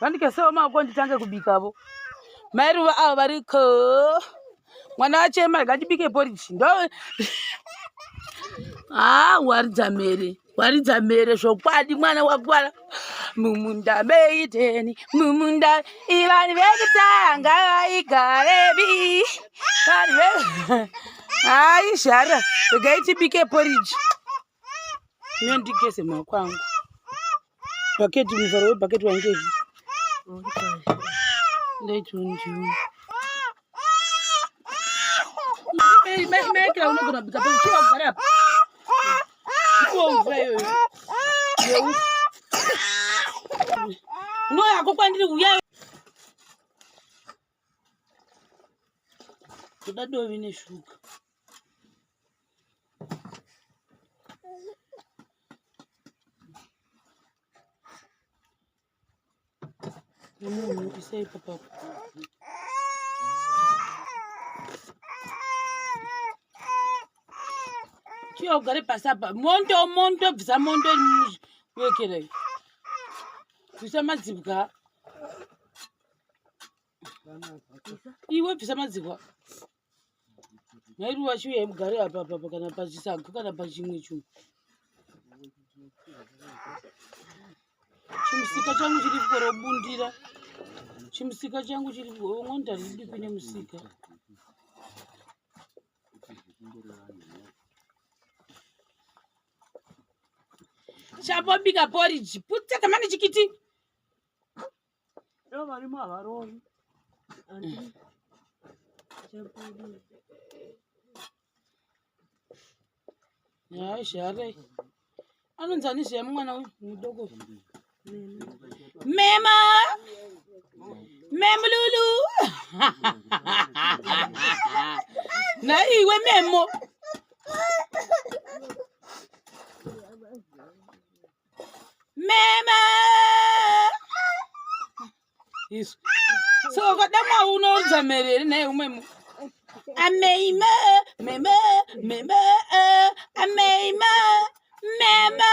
Vandikesewo maoko nditange kubikavo. Mai Ruva avo variko. Mwana wachema rega ndibike porridge. Ndo Ah, waridza mhere. Waridza mhere zvokwadi mwana wakwara. Mumunda meiteni, mumunda ivani vekutanga vaigarepi. Vanhu ve Hayi zhara, regai tibike porridge. Mira ndigeze maoko angu. Bhaketi muvharo webhaketi wainge izvi. Ndaichiunjiwa. Maikira unogona kubika pa chiwa kugara apa. Ikuwo mvura iyoyo. Yeufu. Unoyako kwandiri uya. Toda dovi neshuga. Nemunhu isai ipapapo. Chiya ugare pasi apa. Mondo mondo bvisa mondo wekera. Bvisa madzibwa. Iwe bvisa madzibwa. Nhai Ruva chiuyai mugare apa apa kana pachisaga kana pachimwe chinhu. Chimusika changu chiri korobundira. Chimusika changu chiri ngonda ribikwi nemusika. Chapobika porridge. Putsa kamani chikiti. Ivo varimo havarovi. Hayi zhare. Anonzi ani zviya mwana uyu mudoko. Mema. Memo Lulu. Naiwe Memo. Meme. Isu. So ukadamwa unoudza mhere here nhai umwe Ameime, meme, meme, ameime, meme.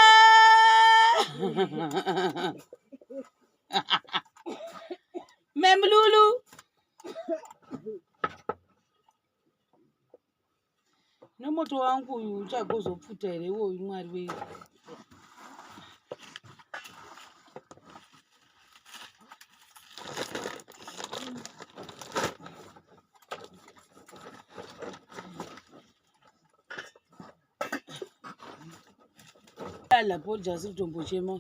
Meme Lulu. Nemoto wangu uyu uchagozopfuta here iwoyu mwari wei lapho jasi kutombochema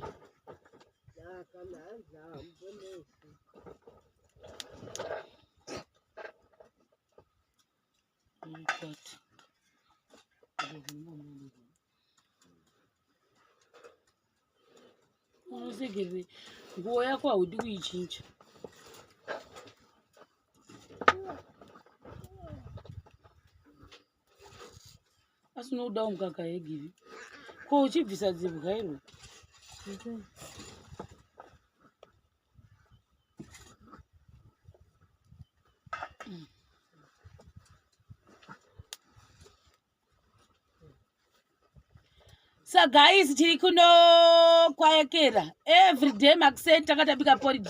Unosekerei? Nguo yako haudi kuichinja. Asi unodawo mukaka yegivi. Ko uchibvisa dzibwa iro? So guys, tiri kuno kwayekera everyday makuseni tanga tabika porridge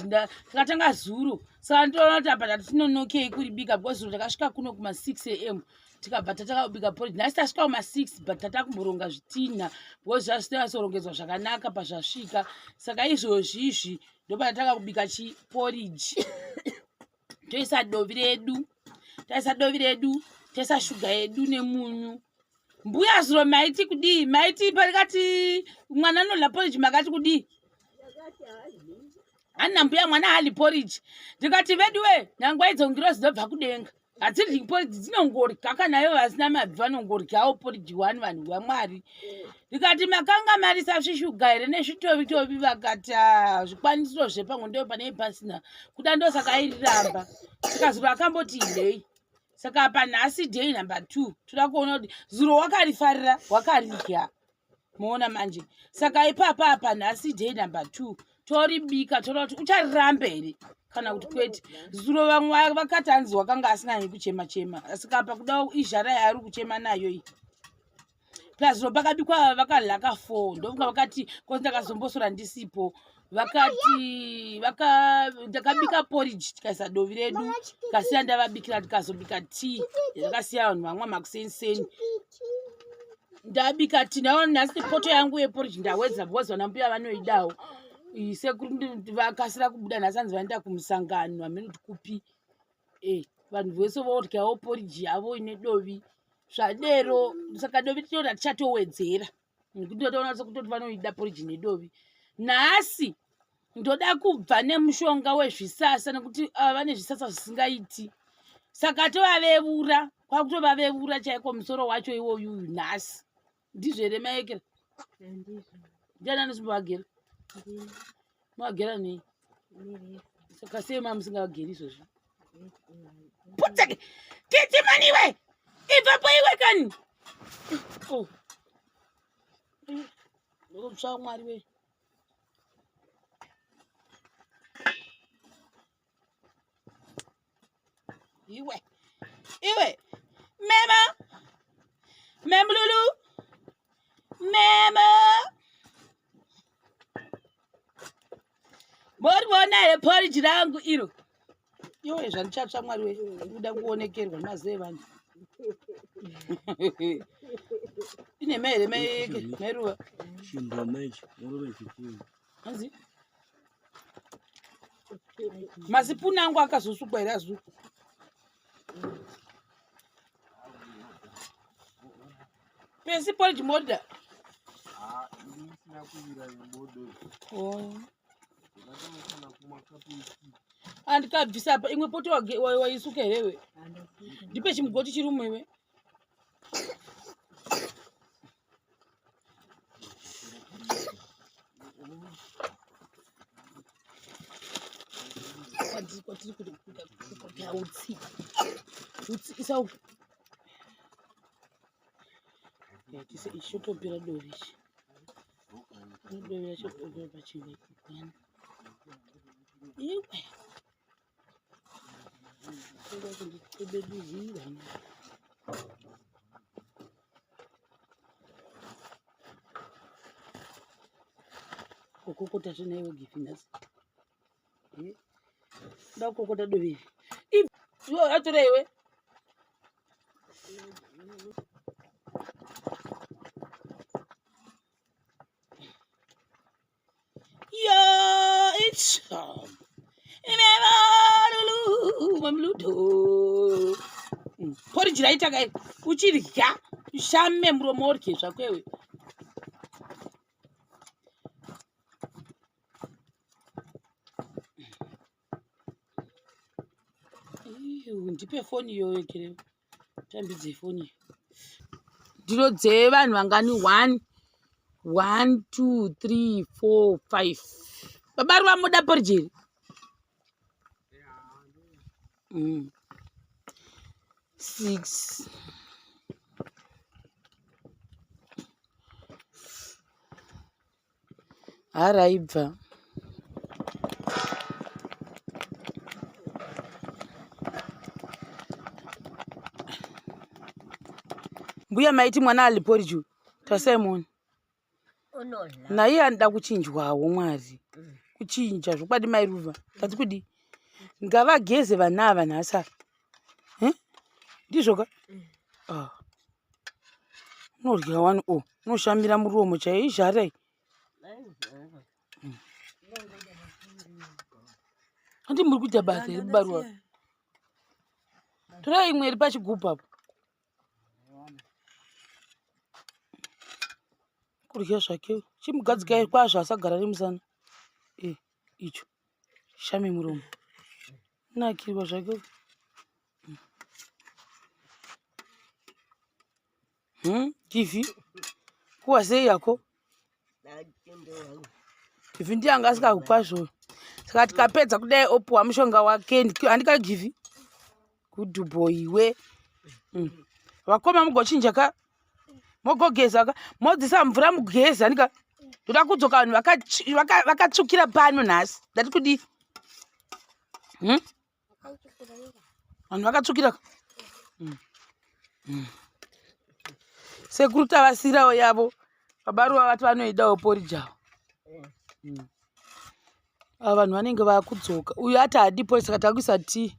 takatanga zuro saka ndinoona kuti apa tatinonokei kuribika because zuro takasvika kuno kuma 6 am tikabva tatanga kubika porridge nhasi tasvika kuma 6 but tatakumboronga zvitinha because zvazvinonyatsorongedzwa zvakanaka pazvasvika saka izvozvi izvi ndopatatanga kubika chiporridge toisa dovi redu taisa dovi redu toisa shuga yedu nemunyu mbuya zuro maiti kudii maiti parikati mwana anodla porridge makati kudii anna mbuya mwana haali porridge ndikati veduwe nyangwe idzo ngirozi dzobva kudenga hadzidyi porridge dzinongorya kana ivo vasina mabvi vanongoryawo porridge one vanhu vamwari ndikati makanga marisa zvishuga here nezvitovitovi vakati ah, zvikwanisiro zvepamwe ndo panei pasina kuda ndosaka airiramba saka zuro akamboti idei saka apa nhasi day number two toda kuona kuti zuro wakarifarira wakaridya moona manje saka ipapa apa nhasi day number two toribika toona kuti uchariramba here kana kuti kwete zuro vamwe vakati hanzi wakanga asinganyi kuchema chema asi kapa kuda izhara yaari kuchema nayo iyi plus zuro pakabikwa vakalaka four ndofunga vakati kozi ndakazombosora ndisipo Vakati vaka ndakabika porridge tikaisa dovi redu, tikasiya ndavabikira tikazobika tea yakasiya vanhu vamwa makuseniseni. Ndabika tea ndaona nhasi poto yangu yeporridge ndawedza because vana mbuya vanoidawo. Sekuru vakasira kubuda nhasi hanzi vaenda kumusangano hameno kuti kupi. Eh, vanhu vese vodyawo porridge yavo ine dovi zvadero saka dovi tinoda tichatowedzera nekuti ndotoona sekutoti vanoida porridge nedovi nhasi ndoda kubva nemushonga wezvisasa nekuti ah, vane zvisasa zvisingaiti saka tovavevura kwakutovavevura chaiko musoro wacho iwoyuyu nhasi ndizvo here maekera ndiani anosimba Magera nei? Saka sei mamusingageri izvozvi? Putseke! Kiti mani iwe! Ibvapo iwe kani! Oh. Ndotsva Mwari we. Iwe. Iwe. Mema. Memlulu. Mema. Moriona here porridge rangu iro? Iwe zvandichatsva Mwari we. Ndikuda kuonekerwa nemaziva evanhu. Ine mai here mai mai ruva? Chimboma ichi, murove chipunu. Hanzi? Masipuni angu akazosukwa here azuku? Pesi porridge moda. Ah, ndisina kuvira bodo. Oh. Ndakatofana kumwa kapu yetii. Andikabvisa apa imwe poto waisuka here iwe? Ndipe chimugoti chiri umo iwe. Kwatiri kuda utsi. Utsi isa uku. Tise ichi chotopera dovi ichi. Dovi racho topera pachingwa. Iwe. Toda kundicebeduzira. Kokokota zvenaiwe gifi nhasi. Eh? Nda kukokota dovi iri. Iwe atora iwe. Yo, it's mamludo. Porridge raita kai uchirya ushame muromo urye zvako iwe. Ndipe foni iyoyo kere tambidze foni iyo. Ndiro dzevanhu vangani? 1 1 2 3 4 5. Baba ruva moda porridge here? 6. Haraibva. Mbuya maiti mwana ali porridge uyu. Tasai muone. Naye anoda kuchinjwawo Mwari. Kuchinja zvokwadi mai Ruva. Tati kudii? Ngavageze vana ava nhasi ava. Eh? Ndizvo ka? Ah. Unorya wani o. Unoshamira muromo chaiyo izhara iyi. Handi muri kuita basa here kubaruwa? Torai imwe iri pachigubhu apo. Kurya zvake. Chimugadzikai kwazvo asagara nemusana. Eh, icho. Shame muromo. Nakirwa zvake. Kifi kuwa sei yako Kifi ndiye anga asikakukwazvo saka tikapedza kudai opuwa mushonga wake handika Gifi good boy iwe. Vakoma mugochinja ka mogogeza ka modzisa mvura mugeza handika ndoda kudzoka vanhu vakatsvukira pano nhasi ndati kudii? Vanhu vakatsvukira. Sekuru tavasirawo yavo. Baba Ruva vati vanoidawo porridge avo. Ava vanhu vanenge vakudzoka. Uyu ati haadi porridge, saka takuisa tea.